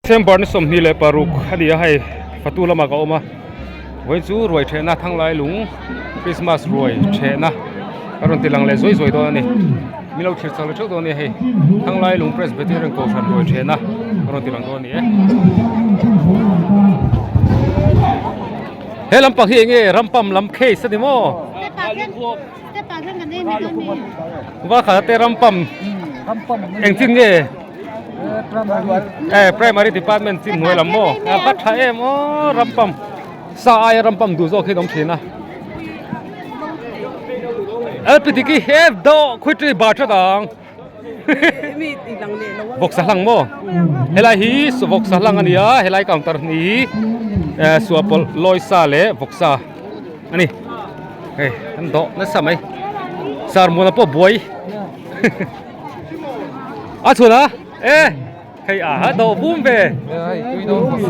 December ni 26 a ni a hei fatu lamah ka awm a vawiin chu ruai thehna thanglai lung Christmas ruai thehna a rawn ti lang leh zuai zuai dawn a ni min lo thlir chak leh theuh dawn a ni hei thanglai lung Presbyterian kohhran ruai thehna a rawn ti lang dawn a ni e. He lampang hi enge rampam lam case a ni maw? Va khat te rampam engchin nge? Eh primary department chin hnuai lam maw a va tha em aw rampam sa aia rampam duh zawk hi an awm thin a lpdk he dawh khawitri bar tha dang vawksa hlang maw helai hi vawksa hlang a ni a helai counter ni eh suahpawlh lawisa leh vawksa a ni hei an dawh nasa mai sermon pawh buai. A chhun a e hei a ha do bum ve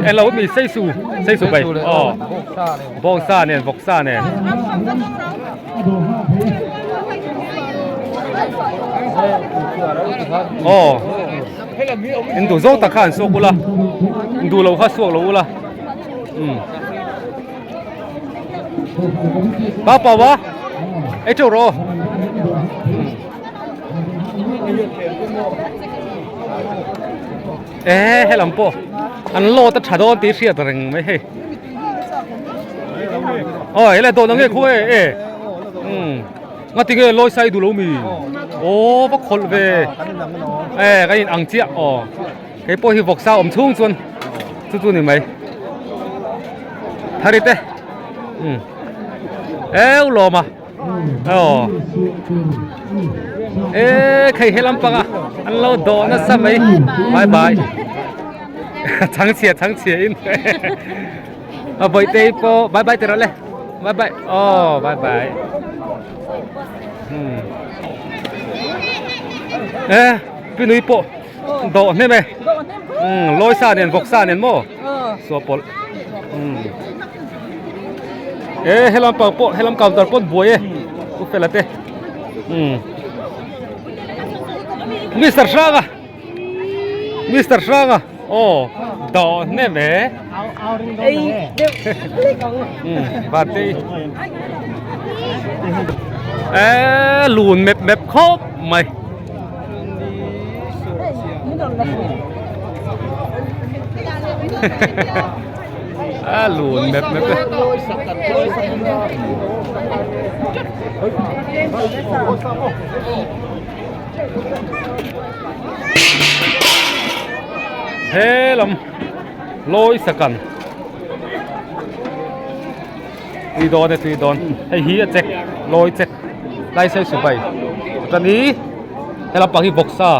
e lo mi sei su sei su bai o bawng sa nen vawk sa nen o in duh zawng tak kha an suak ula in duh lo kha suak lo ula um pa pa wa ei teuh rawh Ehe helam pawh an load a tha dawn tih hriat reng mai hei aw helai dawt ang nge khu e e umm ngati nge lawi sai duh lo mi aw va khawlh ve e kan in ang chiah aw kei pawh hi vawksa awm chhung chuan chu chu ni mai thari te umm eu lawm a. Aw e khei he lampanga an lo dawh nasa mai bye bye chhangchhia chhangchhia in a bawihte pawh bye bye ti rawh le bye bye aw bye bye hmm e pinui pawh dawh hnem e hmm lawisa nen vawksa nen maw suahpawlh hmm. E helam pang pawh helam counter pawh an buai e u fela te umm Mister Hranga Mister Hranga aw dawh hnem e umm Vantei e lun mep mep khawp mai. A lun mep mep e. He lam lawi sakan tui dawn e tui dawn hei hi a chek lawi chek lai sai sipai chuan hi he lampang hi vawksa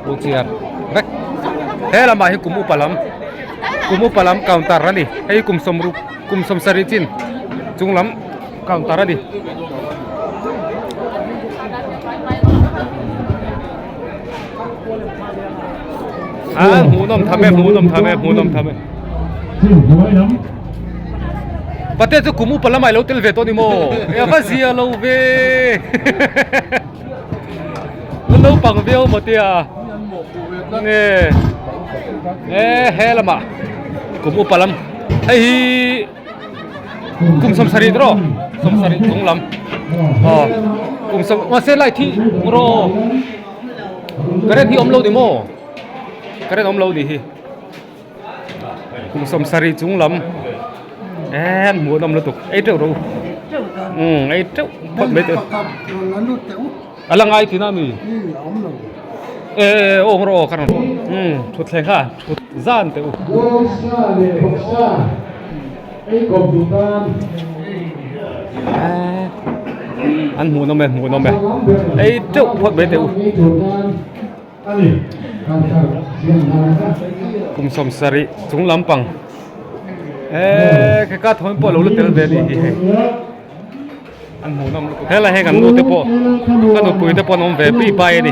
buh chiar vek he lamah hian kum upa lam kum upa lam counter a ni hei kum sawmruk kum sawmsarih chin chung lam counter a ni. A hmuhnawm tham e hmuhnawm tham e hmuhnawm tham e. Pate chu kum upa lamah i lo tel ve tawh ni maw? E a va zia lo ve. La naupang viau maw tia. Nge e he lamah kum upa lam hei hi kum 70 tawh 70 chung lam aw kum sawm mahse light hi rawh current hi awm lo ni maw current awm lo ni hi. Kum 70 chung lam em hmuh an awm lutuk ei teuh rawh u umm ei teuh phawt mai teh a la ngai thin a mi e aw rawh aw ka rawn umm thutthleng kha thut zan teh u. An hmuh nawm e hmuh nawm e ei teuh phawt mai teh u. Kum 70 chung lampang eee ka ka thawn pawh lo la tel ve a nih hi hei an hmuh nawm lutuk helai hei kan nu te pawh ka nupui te pawh an awm ve pi pai a ni.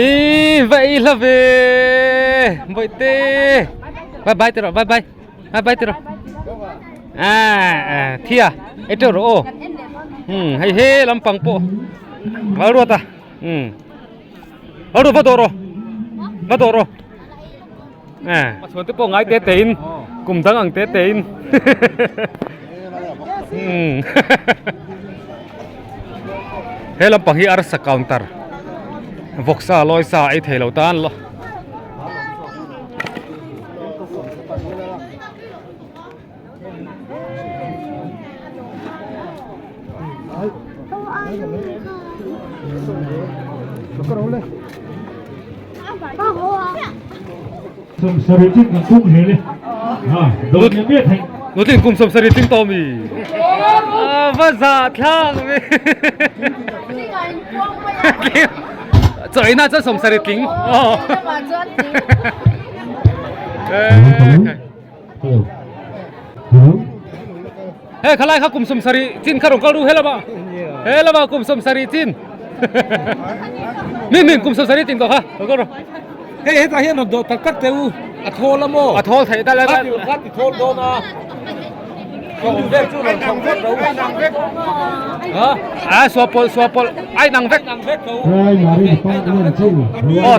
Ih va ei hla ve bawihte. Bye bye ti rawh bye bye bye bye ti rawh. A thia ei teuh rawh aw umm hei he lampang pawh val ruat a umm val ruat va dawh rawh va dawh rawh a chhuan te pawh ngai te te in kum dang ang te te in umm he lampang hi arsa counter vawksa lawisa ei thei lo tan lo. Nutling kum 70 tling tawh mi. Va za thlak ve. Chaw ina chuan 70 tling. He khalai kha kum 70 chin kha rawn kal ru he lama he lama kum 70 chin mi min kum 70 tin tawh kha rawn kal ru hei hetah hian rawn dawh tak tak teh u a thawl a maw a thawl theih ta le kha ti thawl dawn a Vel chu rawn chho vek lo ha a suapawlh suapawlh ai nang vek aw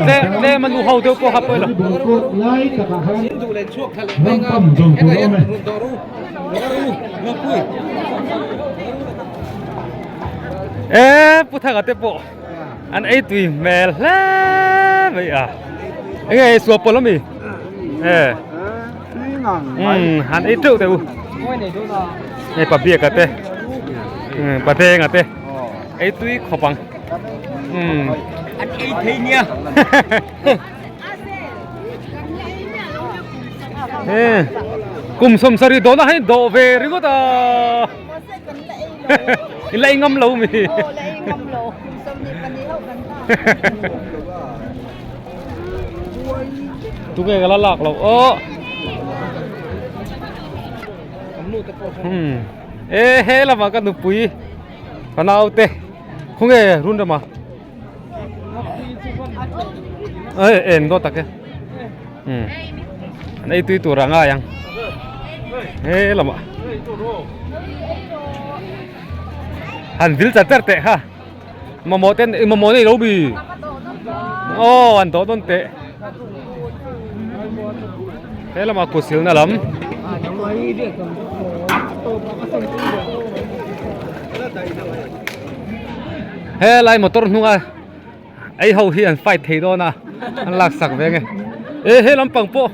tle tle manu ho deuh pawh kha pawi lo e pu thanga te pawh an ei tui hmel hle mai a enge suapawlh ami e umm han ei teuh teh u hei pa biaka te umm pa denga te ei tui khawp ang umm an ei thei nia he kum 70 dawn a hei dawh ve ringawt a i la ei ngam lo mi Tunge ka la lak loh aw e he lamah ka nupui ka naute khawnge run rama e en dawt tak e an ei tui tur a ngai ang he lamah han vil char char teh kha. Mamawh ten i mamawh nei lo bi. Aw an dawh dawn teh. He lamah kut silna lam. He lai motor hnunga ei ho hi an fight thei dawn a an lak sak ve nge. E he lampang pawh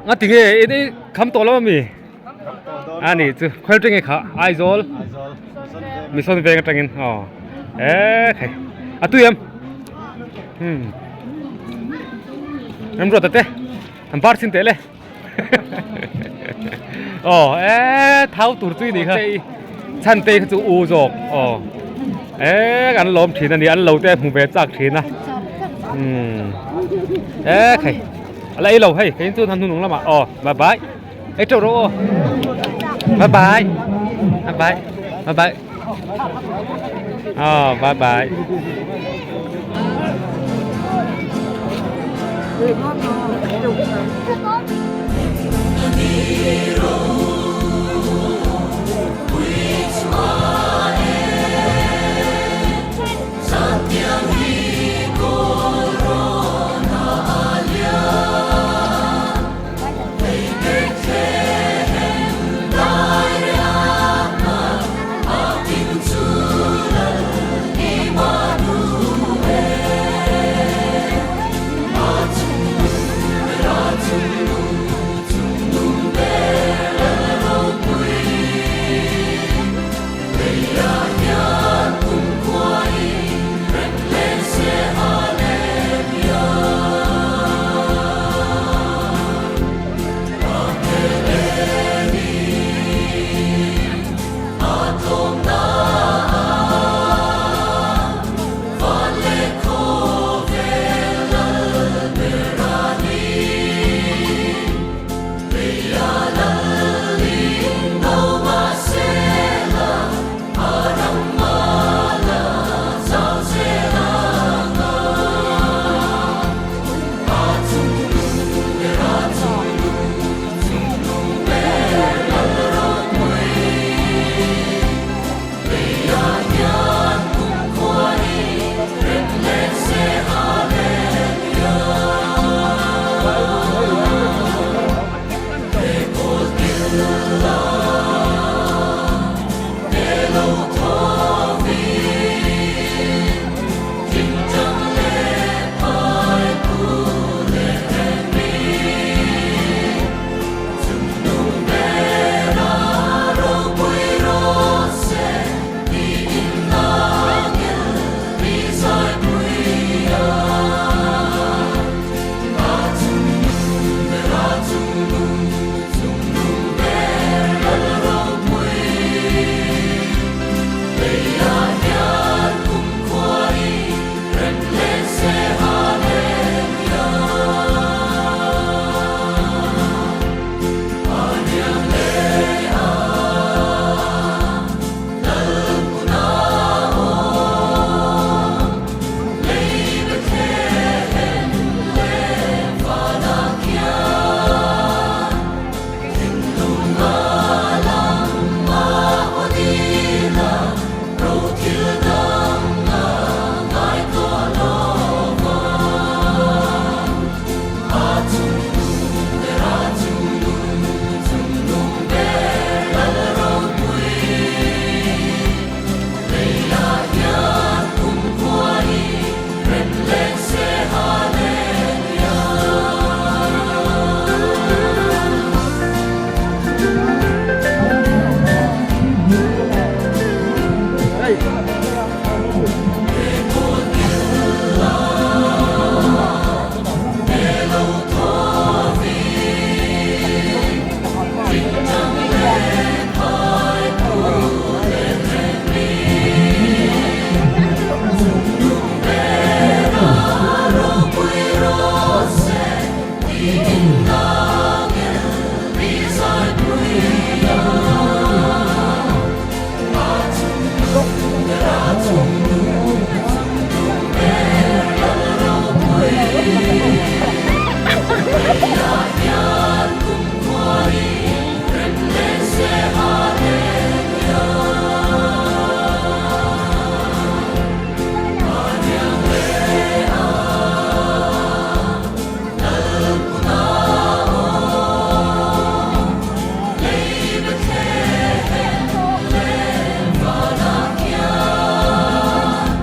nga tinge i kham tawh lo ami. A ni chu khawi atangin kha Aizawl Mission veng atangin aw e khai a tui em hmm em ruat te an bar chin teh le aw e thau tur chui ni kha chhan te kha chu u zawk aw e an lawm thin a ni an lo te hmu ve chak thin a hmm e khai a la ei lo hei kei chu han hnung lamah aw bye bye. Ê trâu rô. Bye bye. Bye bye. Bye bye. Oh, bye bye.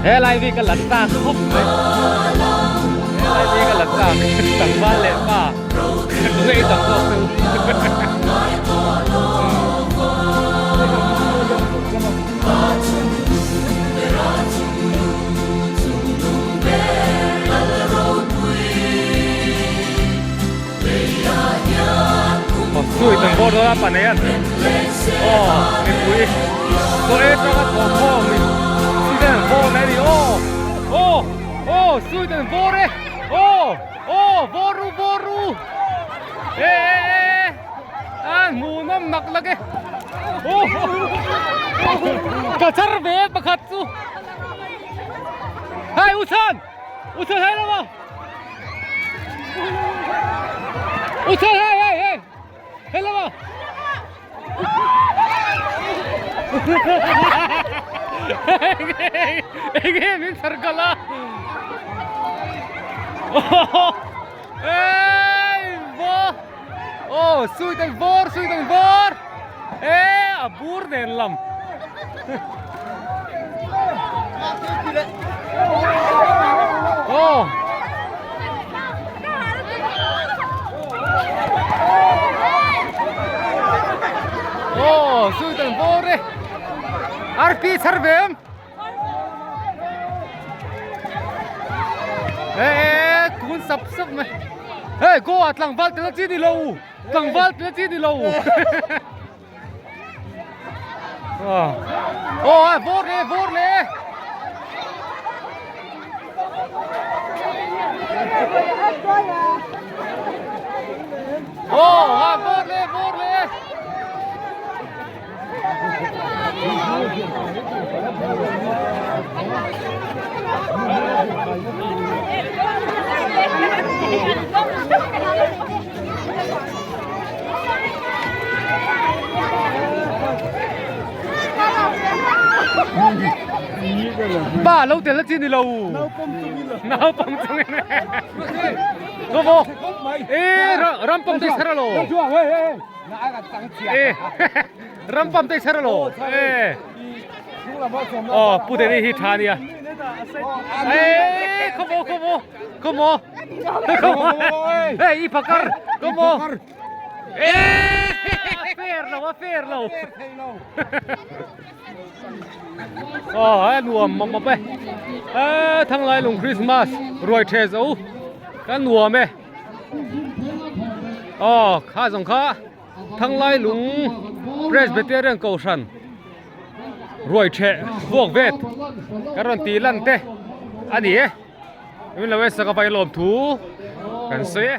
He lai vi ka la chak khawp mai. He lai vi ka la chak tlangval leh pa tunge i chak zawk chu. Sui tang bawr dawn a pa nei an aw mipui chaw ei atanga thawh khawm in sui ten an bawr mai a ni aw aw aw sui ten an bawr e aw aw bawr ru bawr ru e e e a hmuhnawm nak lak e aw ka char ve pakhat chu hei u chhan u chhan hei lo maw. Ui trời hey hey hey Hello Enge min circle a Ê vô Oh sui tang vor sui tang vor Ê a bur nen lam Oh. Oh, sui tang bor e. Arpi char vem. Ê ê kun sap sap mai. Ê go a tlangval tel chi ni lo. Tlangval tel chi ni lo. Aw vawr le vawr le Aw ha vawr le vawr le Ba lo tel chi ni lo naupang chungin lo bo e ram pam te sara lo e ram pam te sara lo e oh pu te ni hi tha nia e come on come on come on come on hey i phakar come on e fair lo a fair lo oh a nuam mawp mawp e e thanglai lung Christmas ruai the zo ka nuam e oh kha zawng kha thanglai lung Presbyterian kohhran ruai theh vuak vet kan rawn tih lan te a ni e min lo e saka vai lawm thu kan sawi e.